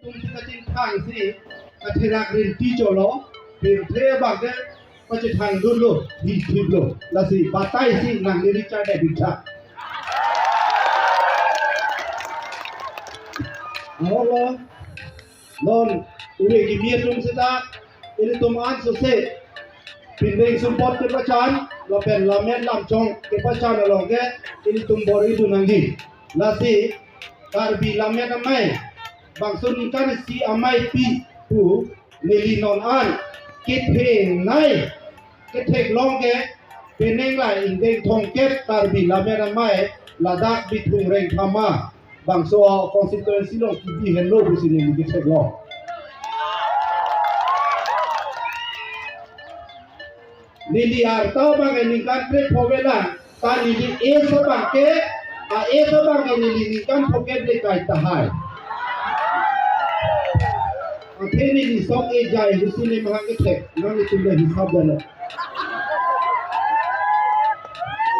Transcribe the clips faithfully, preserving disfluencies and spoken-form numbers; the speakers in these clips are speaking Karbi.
Tum si kachingthang si katherak rinti cholo, pirthe abang ke pachethang dunlo, hithiplo, lasi batai si nangli Richard Debingtha. Ahok lo, non, ove kimi atum seta, ilitum ansose, pindeng sumpot kepachan, lapen lammet lamchong kepachan along ke, ilitum bor-idun nangji. Lasi, Karbi Lammet Amei, bangso ningkan isi ameipi pu, neli non an, kethenei, ketheklong ke, penang la ingdeng thomkep Karbi Lammet Amei, ladak Bithung Rengthama, bangso constituency along kebi henlo pusi neli ketheklong. Neli arta abang ke ningkan krepho avelang, ta neli age abang ke, a-age abang ke neli ningkan phongkep le kai tahai. Athe neli sok ejai pusi ne mahang kethek, nanglitum le hisap damlo.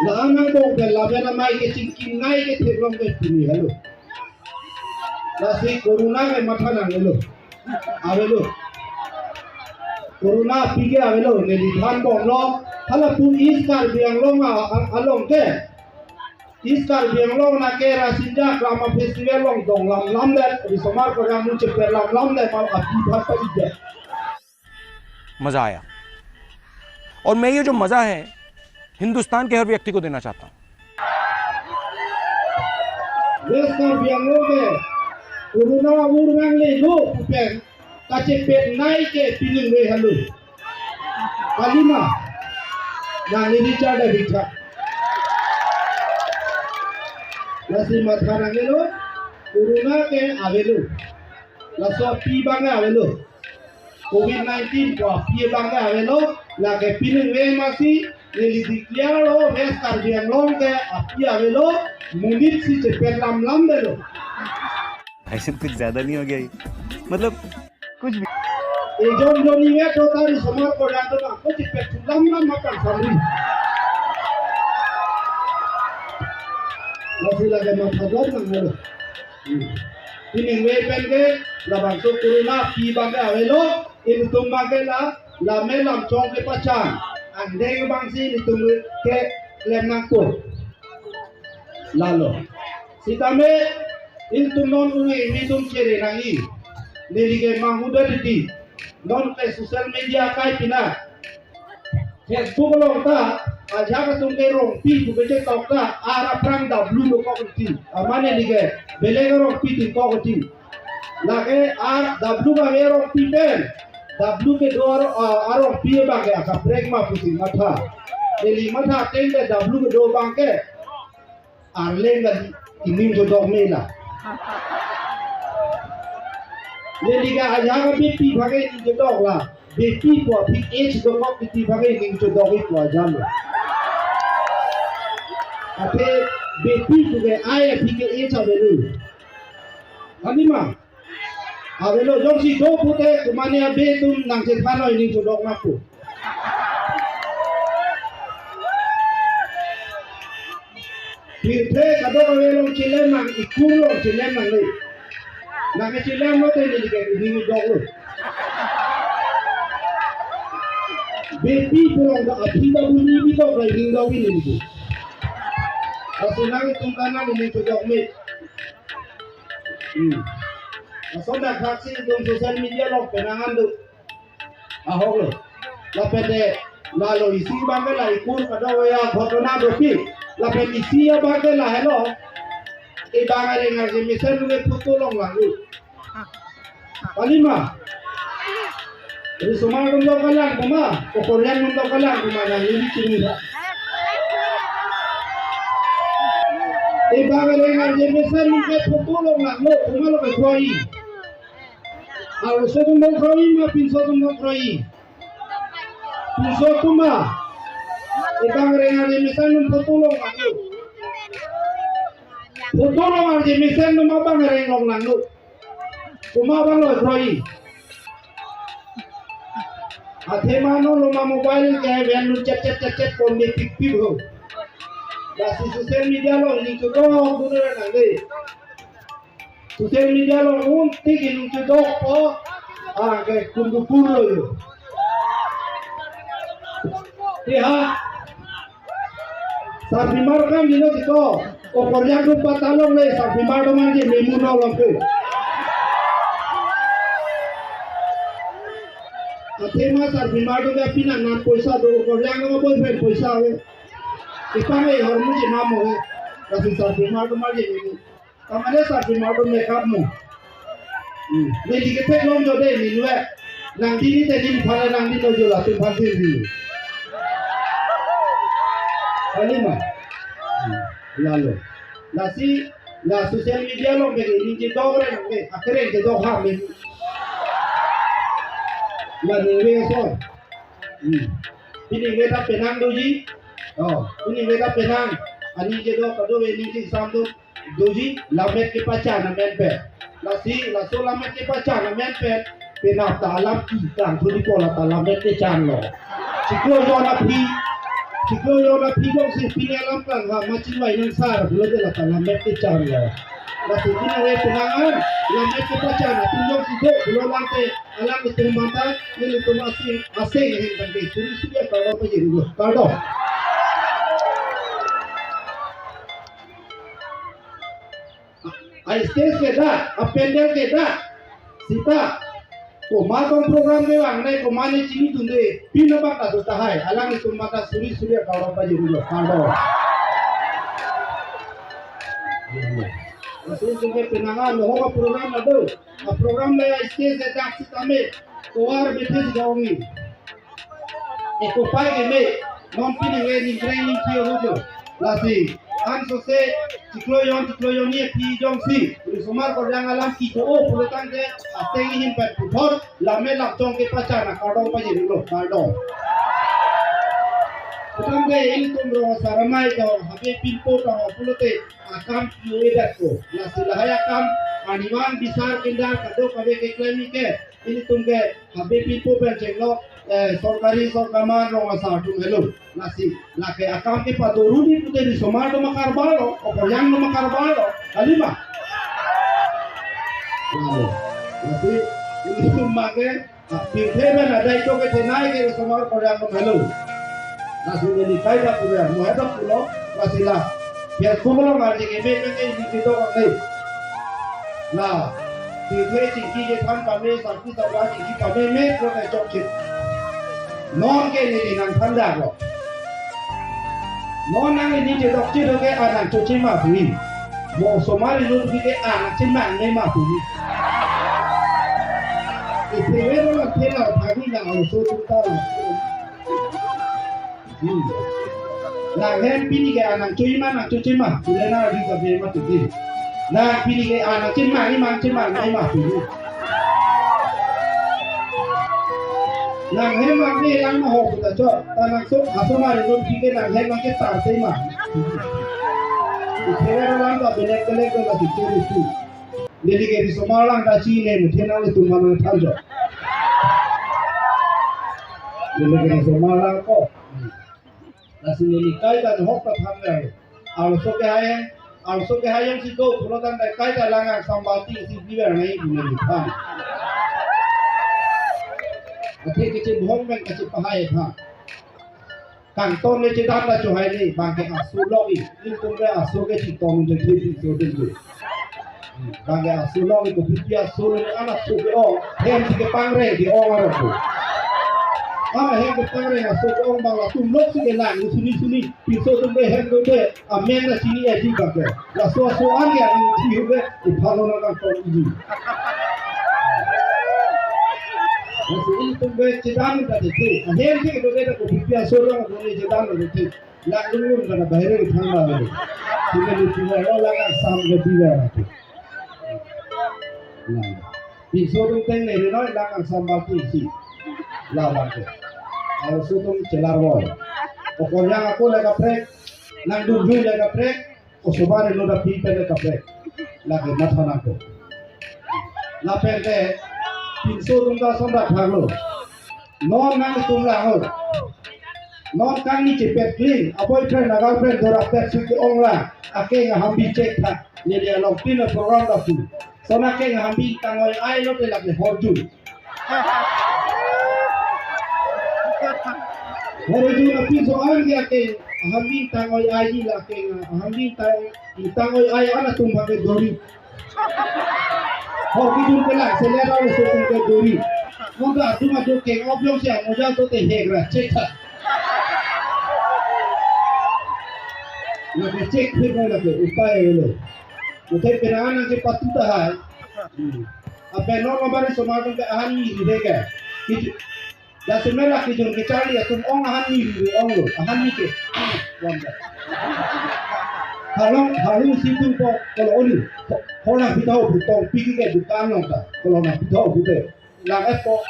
La anang bong pen Lammet Amei kechingki nai ketheklong ke pini helo. Lasi corona ke matha nangnelo. Avelo. Corona api ke avelo, neli thanbomlo. Hala pu East Karbi Anglong a, a, along ke. East Karbi Anglong na ke Rasinja Drama Festival along dong lamlamdet, risomar koryang mu cheper lamlamdet, mal api bhat pa ide. मज़ा आया। और मैं ये जो मज़ा है, हिंदुस्तान के हर व्यक्ति को देना चाहता हूँ। West Karbi Anglong ke corona ur nanglelo pen kachepet nai ke pining ve halo. Kalima, nangli Richard Debingtha. Lasi matha nangnelo, corona ke avelo. Laso api abang ke avelo. Covid nineteen pu api abang ke avelo, lake pining ve masi, neli declare lo, West Karbi Anglong ke api avelo, monit si chepet lamlamdetlo. भाई साहब, कुछ ज्यादा नहीं हो गया ये? मतलब, कुछ भी। Ejon joni ve to ta risomar koryang to na, ko chepet lamlam ma pang samri. Lasi lake matha dor nangnelo. Hmm. Pining ve pen ke, labangso corona api abang ke avelo, ilitum abang ke la, lammet lamchong kepachan, angdeng abang si ilitum keklem nangpo. Lalo. Sitame, ilitum non ove kimi atum chere nangji. Neli ke manghuda titi. Non ke social media kai pina. Facebook along ta, ajahak atum ke Rongpi pu kechetok ta, ar aphrang W dokok ti. Amane neli ke, belek Rongpi ti kok ti. Lake ar W abang ke Rongpi pen. W kedo ar, ah, ar Rongpi abang ke akaprek ma pusi matha. Neli matha ateng ke W kedo abang ke. Arleng kali ining chodok me la. Neli ke ajahak abepi abang ke ining chodok la. Bepi pu aphi age dokok titi abang ke ining chodok pu ajahak lo. Athe bepi pu ke ai aphi ke age avelo. Kalima. Avelo jongsi do pute kumane abe atum nangchethan noi ining chodok nangpo. Pirthe kadokave along chelem nang, ikur along chelem nangle. Nangchelem lote neli ke ining doklo. Bepi pu along ta aphi ta buni bi tok ra ining dok neli ke. Lasi nangtum ta nang ining chodok me. Hmm. Lason dak thaksi itum social media along penang an do. Ahok lo. Lapen te lalo isi abang ke la ikur kadokave aghotona dopik. Lapen isi abang ke la helo. Ibang areng arje mesen le photo longlanglo. Kalima. Risomar atum do kalang puma, kokoryang atum do kalang puma nangli chini ba. Ibang areng arje mesen le photo longlanglo, puma lo ke kroi. Arloso atum do kroi ma pinso atum do kroi? Pinso atum ma. Ibang areng arje mesen le photo longlanglo. Photo long arje mesen le ma bang areng longlanglo. Puma abang lo kroi. Athema non lo ma mobile ke ven lu chet chet chet chet pon de pik pik ho. Lasi social media along ining chodok dunra nangde. Social media along un tik inung chedok po, ah, ke kundu pur lo yo. Ti ha, sarpimar kam dino tiko, okorjang rum patalong le, sarpimar doman di memu no long ke. Athema sarpimar do ke pinang nan poisa do, okorjang do boyfriend poisa ave. Ipang e hormu je mamo e. Lasi sarpimar doman di memu. Kamane sarpimar do makeup mo. Hmm. Neli kethek long jo de, neli we. Nangdi ni te dim phala nangdi no jo latum phan thir di. Kali ma. Hmm. Lalo. Lasi, la social media along ke neli chedok re nang ke. Akhirnya chedok ha me. La neli we so. Hmm. Pini we ta penang doji. Oh, pini we ta penang. Ani chedok kado we neli sam do. Doji, lammet kepachan amen pen. Lasi, laso lammet kepachan amen pen, penap ta alam ki kang thudi kola ta lammet kechan lo. Chiklo jon aphi, chiklo jon aphi jongsi pini alam kang ha machin vai nang sar, pulo de la ta lammet kechan lo. Lasi pini we penang an, lammet kepachan atum jongsi do, pulo lang te, alanglitum mata, nelitum asing, asing hin tangke, suri suri kardom pajir lo, kardom. A stage kedak, a pandal kedak. Sita, komat tong program ke bang, nai komat ne chini tunde, pino bang ta tahai, alanglitum mata suri suri kardom pajir lo, kardom. Laso sungke penang an, lo ho program ado. A program le a stage kedak sitame, tovar betes gaongi. Eko pai ke me, non pini we ningkreng ningki ho jo. Lasi, ansose, chiklo jon, chiklo jon ni aphi jongsi, risomar korjang alam kedo o, pulo tangte, ateng hin pen puthot, lammet lam chong kepachan akardom pajir lo, kardom. Pu tangte, ilitum Rongasa Ramai to, habe pinpo to, pulote, akam ki-o-edet ko. Lasi lahai akam, arnivang bisar kindar kadokave keklem ke, ilitum ke, habe pinpo pen chenglo, eh, sorkari sorkar man Rongasa atum helo. Lasi, lake akam kepadoruni pute risomar do makar balo, okorjang do makar balo. Kali ma? Lalo. Lasi, ilitum make, ah, pirthe pen adai to ke thenai ke risomar korjang do helo. Lasi neli kaita pulo, mo heta pulo, lasi la. Biar kumlo ngarji ke me me ke ini kita orang lain. La, pirthe chingki kethan pame, sarpi sarla chingki pame me, lo kai chokchit. Non ke neli nangthan dak lo. Non nang ini chedok chedok ke anang chochima bui. Mo osomar inut bui ke anang chemang me ma bui. Ipi we lo la thela thagi na oso tuta lo. Hmm. Nanghem pini ke anang choima nang chochima. Pule na di ka be ma tu di. Nang pini ke anang chemang imang chemang imang pini. Nanghem mang ne lang ma ho puta cho. Ta nangso asomar inut pini ke nanghem mang ke tar se ma. Iphera lang ta belek belek la tu tu tu. Neli ke risomar lang ta chine muthe nanglitum man nangthan jo. Neli ke risomar lang ko. Lasi neli kaita nahok ta than le. Arloso kehai, arloso kehai jongsi do, pulo tangte kaita lang angsam balti isi biber nai pu neli than. Athe kechebhong pen kachepahai than. Kangton le chedan ta chohai le, bang ke aso lok i, ilitum ke aso ke chetong je the pinso dun tu. Bang ke aso lok i, kopi aso le, anak so ke ong, hem si kepangreng ke ong arok tu. Ah, hem kepangreng aso ke ong bang latum lok si kelang, suni suni, pinso atum ke hem do de, amen na chini edi bang ke. Laso aso an ya ni thi hu ke, iphalo na kangton i. Laso ilitum ke chedan ta the. Ahem si ke do de kopi aso lok do ne chedan ta the. Lang lung lung kana bahire thang la. Sini di sini lo lang angsam ke biber tu. Lang. Pinso atum teng ne ri noi lang angsam balti isi. La bang ke. Arloso atum chelar boy. Okorjang ako le kaprek. Nangdun dun le kaprek. Osomar inut aphi pen le kaprek. Lake matha nangkok. Lapen ke pinso atum ta sondak thang lo. Non nangtum lang ho. Non kangni chepet clean, a boyfriend, a girlfriend, dora pet suki ongla, akeng ahambi chek tha, neli along pin a program da pu. Sona akeng ahambi tangoi ai lo te lake horju. Horju na pin so an dia akeng ahambi tangoi ai di la akeng ahambi tang, tangoi ai ana tum bhage dori. Hor kejun ke lang, selera le so tum ke dori. Mungkin atum atum ke obyong si amoja to te hegra, chek tha. Lake chek phir na lake upai lo. Mungkin penangan nang ke patu tahai. Hmm. Ape no lomari somar ke ahan ni rega. Kiju-, jasemet la kejun kecharli atum ong ahan ni ri ong lo, ahan ni ke. Halong, halong si tum po, kalau olu. Ho-, hona pitau putong, pigi ke dukan nong ta, kalau na pitau pute. Lang es po.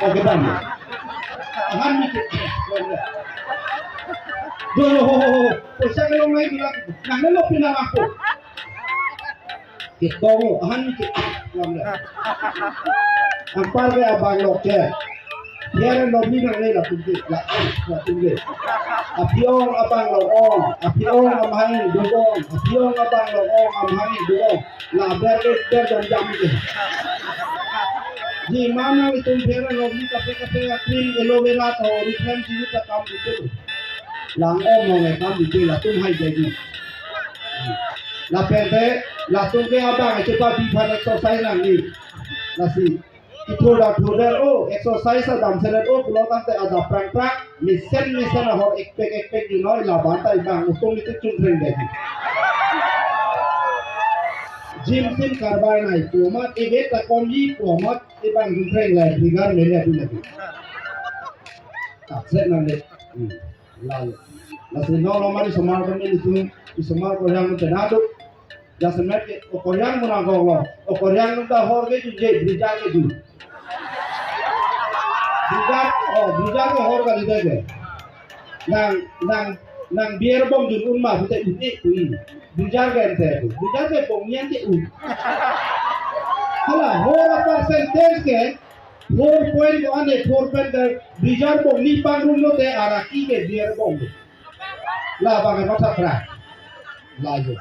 Oke, bang. Ahan ni ke. Do, ho, ho, ho. Poisa ke long nai bilang. Nang lo pinang ako. Ketong lo, ahan ni ke, ah, lam le. Anpar ke abang lok ke. Biar lo mi nang le latum ke, la, ah, latum ke. Aphi ong abang lo ong, aphi ong amahang do ong, aphi ong abang lo ong amahang do ong. La ber le ber jam jam ke. Ji mana itum biar lo mi kape kape cream aloe vera to, oriflame sini ta kam itu. Lang ong ong e kam itu latum hai jadi. Lapen te, latum ke abang, eh, coba biphan exercise nangji. Lasi, ithur da thur der, oh, exercise adam selet, oh, pulo tangte ada prang prang, mesen mesen ahor ekpek ekpek junoi, laban ta ibang, utum itu cungkreng deh. Gym sim karbai nai, kumat, ebe ta komji, kumat, ibang cungkreng lai, bigar mele adu lagi. Tak set nang deh. Hmm. Lalo. Lasi no lomari somar kami itu, di somar koryang penado. Jasemet ke, o koryang muna goglo. O koryang ta hor ke jun je, brijar ke jun. Brijar, oh, brijar ke hor kali deh ke. Nang, nang, nang biar bong jun unma, bute une kui. Brijar ke ente, brijar ke bong nian ke un. Hala, hor a percentage ke, four point one eight four pen ke, brijar bong ni pangrum lote araki ke biar bong. La bang ke mathakra. La yo.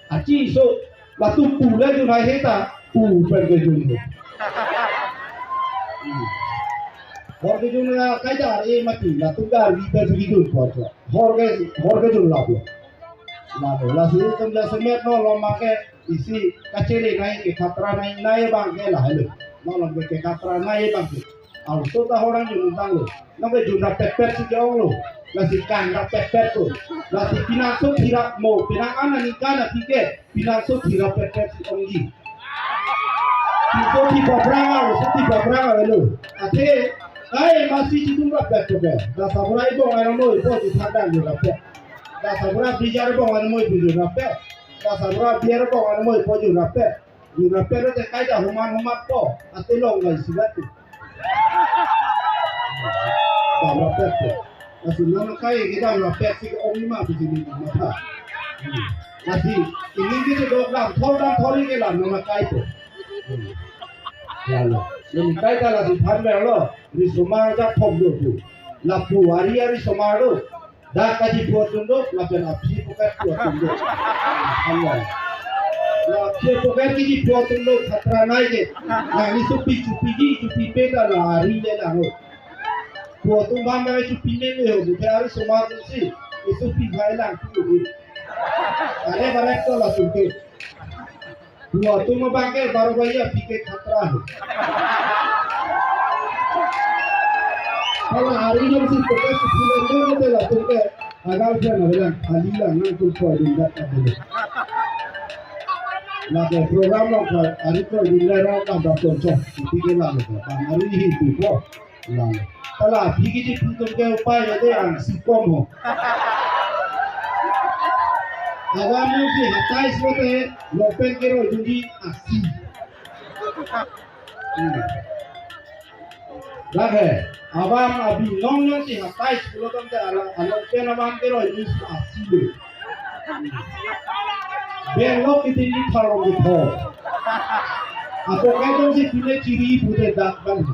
Achi so, latum pu le jun hai heta, pu pen ke jun. Hmm. Hor ke jun la kaita e mati, latum ka ri pen ke jun po. Hor ke, hor ke jun la po. La po. Lasi itum jasemet no lomake, isi kachere nai ke khatra nai nai bang ke lahelo. Nolong ke khatra nai bang ke. Aw so ta horang jun tang lo. Nang ke jun rapet pet si ke ong lo. Lasi kan rapet pet lo. Lasi pinangso thira mo. Pinang ana ni kan api ke. Pinangso thira pet pet si ongji. Pinso thi babrang aw, so thi babrang aw lo. Athe, kai masi chidung rapet to ke. Da sabra ibong ano mo ipo si thadang jun rapet. Da sabra bijar bong ano mo ipo jun rapet. Da sabra biar bong ano mo ipo jun rapet. Jun rapet te kaita human human po, ate long lai sibat tu. Dam rapet po. Lasi non kai ke dam rapet si ke ong ma tu sini matha. Hmm. Lasi ini kita dok dam thor dam thor ke lam non kai po. Hmm. Lalo. Ini kaita lasi than ber lo, ri somar ja thom do tu. Lapu ari ari somar do. Dak kaji phu atum do, lapen aphi poket phu atum do. Amlo. La aphi poket kaji phu atum do, khatra nai ke. Nang ni supi chupi ji, chupi pe ta la ari le lang lo. Phu atum bang nang chupi me me ho, bukhe ari somar si. Ni supi bhai lang tu. Are bare to latum ke. Dua tu ma bangke baru baya pike khatra hai. Kalau hari ini si pike si pulang dia betul lah tu ke. Agal dia nak bilang, kali lah nang tu kau dun dak tak boleh. Nah, ke program lo kau, hari kau dun dah dah dah dah contoh, pike lah lo kau. Bang hari ini tu kau. Lang. Tala, phi kiji phu atum ke upai ate ang si kom ho. Awan mo si hatais lote, lopen kero jungji asi. Hmm. Lake, awan abi nong nong si hatais lote ala, ala pen awan kero jungji asi lo. Beng lok kiti ni tharong di tho. Apo kaitong si pine chiri pute dak bang.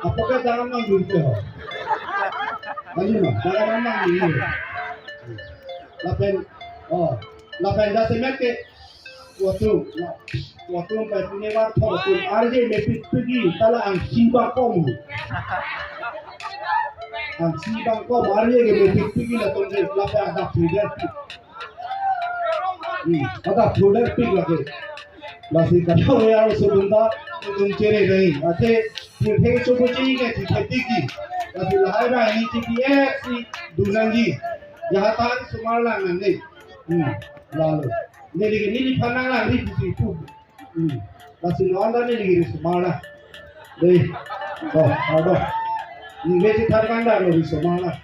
Apo ke jangan mang dun ke ho. Ayo, jangan nang ni. Lapen, oh, lapen jasemet ke, watum, watum pai pune war thor watum, arje mepik pigi, tala angsi bangkom. Angsi bangkom, arje ke mepik pigi latum ke, lapen adap sudah. Hmm, adap sudah pik lagi. Lasi kadang ya sudah tum chere nahi. Ate, pirthe sudah chere ke, pirthe pigi. Lasi lahai na ini T P F si dunangji. Jahatan sumar lang nang ni. Hmm, lalu. Neli, neli phanang lang ri pusi pu. Hmm. Lasi no anda neli risomar lang. Dei. Oh, aduh. Neli than kan da risomar lang.